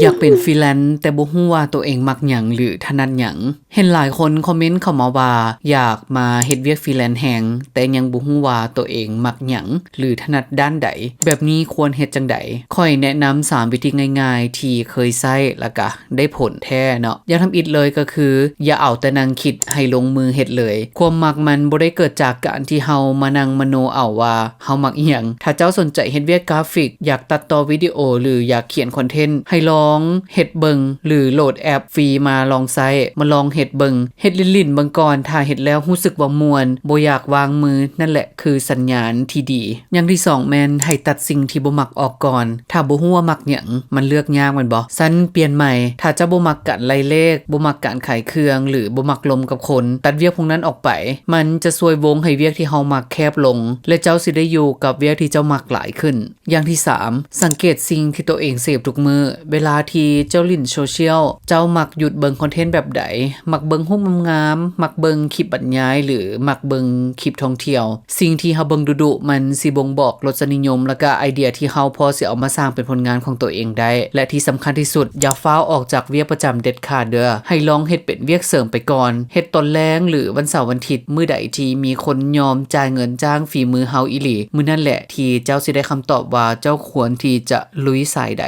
ຢາກເປັນຟຣີແລນ ແຕ່ບໍ່ຮູ້ວ່າໂຕເອງມັກຫຍັງ ຫຼື ຖະໜັດຫຍັງ. ເຫັນຫຼາຍຄົນຄອມເມັນເຂົ້າມາວ່າ ຢາກມາເຮັດວຽກຟຣີແລນແຮງ ແຕ່ຍັງບໍ່ຮູ້ວ່າໂຕເອງມັກຫຍັງ ຫຼື ຖະໜັດດ້ານໃດ. ແບບນີ້ຄວນເຮັດຈັ່ງໃດ? ຂ້ອຍແນະນຳສາມວິທີງ່າຍໆ ທີ່ເຄີຍໃຊ້ ແລ້ວກະໄດ້ຜົນແທ້ເນາະ. ຢ່າງທຳອິດເລີຍກໍຄື ຢ່າເອົາແຕ່ນັ່ງຄິດ, ໃຫ້ລົງມືເຮັດເລີຍ. ຄວາມມັກມັນບໍ່ໄດ້ເກີດຈາກການທີ່ເຮົາມານັ່ງມະໂນເອົາວ່າ ເຮົາມັກອີ່ຫຍັງ. ຖ້າເຈົ້າສົນໃຈເຮັດວຽກກຣາຟິກ, ຢາກຕັດຕໍ່ວິດີໂອ ຫຼື ຢາກຂຽນຄອນເທັນ, ໃຫ້ລອງເຮັດເບິ່ງ ຫຼື ໂຫຼດແອັບຟຣີມາລອງໃຊ້, ມາລອງເຮັດເບິ່ງ. ເຮັດຫຼິ້ນໆເບິ່ງກ່ອນ, ຖ້າເຮັດແລ້ວຮູ້ສຶກວ່າມ່ວນ, ບໍ່ຢາກວາງມື, ນັ້ນແຫຼະຄືສັນຍານທີ່ດີ. ຢ່າງທີສອງແມ່ນໃຫ້ຕັດສິ່ງທີ່ບໍ່ມັກອອກກ່ອນ. ຖ້າບໍ່ຮູ້ວ່າມັກຫຍັງ, ມັນເລືອກຍາກແມ່ນບໍ່? ຊັ້ນປ່ຽນໃໝ່. ຖ້າເຈົ້າບໍ່ມັກການໄລ່ເລກ, ບໍ່ມັກການຂາຍເຄື່ອງ ຫຼື ບໍ່ມັກລົມກັບຄົນ, ຕັດວຽກພວກນັ້ນອອກໄປ. ມັນຈະຊ່ວຍວົງໃຫ້ວຽກທີ່ເຮົາມັກແຄບລົງ ແລະ ເຈົ້າຊິໄດ້ຢູ່ກັບວຽກທີ່ເຈົ້າມັກຫຼາຍຂຶ້ນ. ຢ່າງທີສາມ, ສັງເກດສິ່ງທີ່ໂຕເອງເສບທຸກມື້. ເວລາທີ່ເຈົ້າຫຼິ້ນໂຊຊຽວ, ເຈົ້າມັກຢຸດເບິ່ງຄອນເທັນແບບໃດ? ມັກເບິ່ງຮູບງາມໆ, ມັກເບິ່ງຄລິບບັນຍາຍ ຫຼື ມັກເບິ່ງຄລິບທ່ອງທ່ຽວ? ສິ່ງທີ່ເຮົາເບິ່ງດຸໆ ມັນຊິບົ່ງບອກລົດສະນິຍົມ ແລະ ກະໄອເດຍທີ່ເຮົາພໍຊິເອົາມາສ້າງເປັນຜົນງານຂອງໂຕເອງໄດ້. ແລະ ທີ່ສຳຄັນທີ່ສຸດ, ຢ່າຟ້າວອອກຈາກວຽກປະຈຳເດັດຂາດເດີ້. ໃຫ້ລອງເຮັດເປັນວຽກເສີມໄປກ່ອນ, ເຮັດຕອນແລງ ຫຼື ວັນເສົາວັນທິດ, ມື້ໃດທີ່ມີຄົນຍອມຈ່າຍເງິນຈ້າງຝີມືເຮົາອີ່ຫຼີ, ມື້ນັ້ນແຫຼະທີ່ເຈົ້າຊິໄດ້ຄຳຕອບວ່າເຈົ້າຄວນທີ່ຈະລຸຍສາຍໃດ.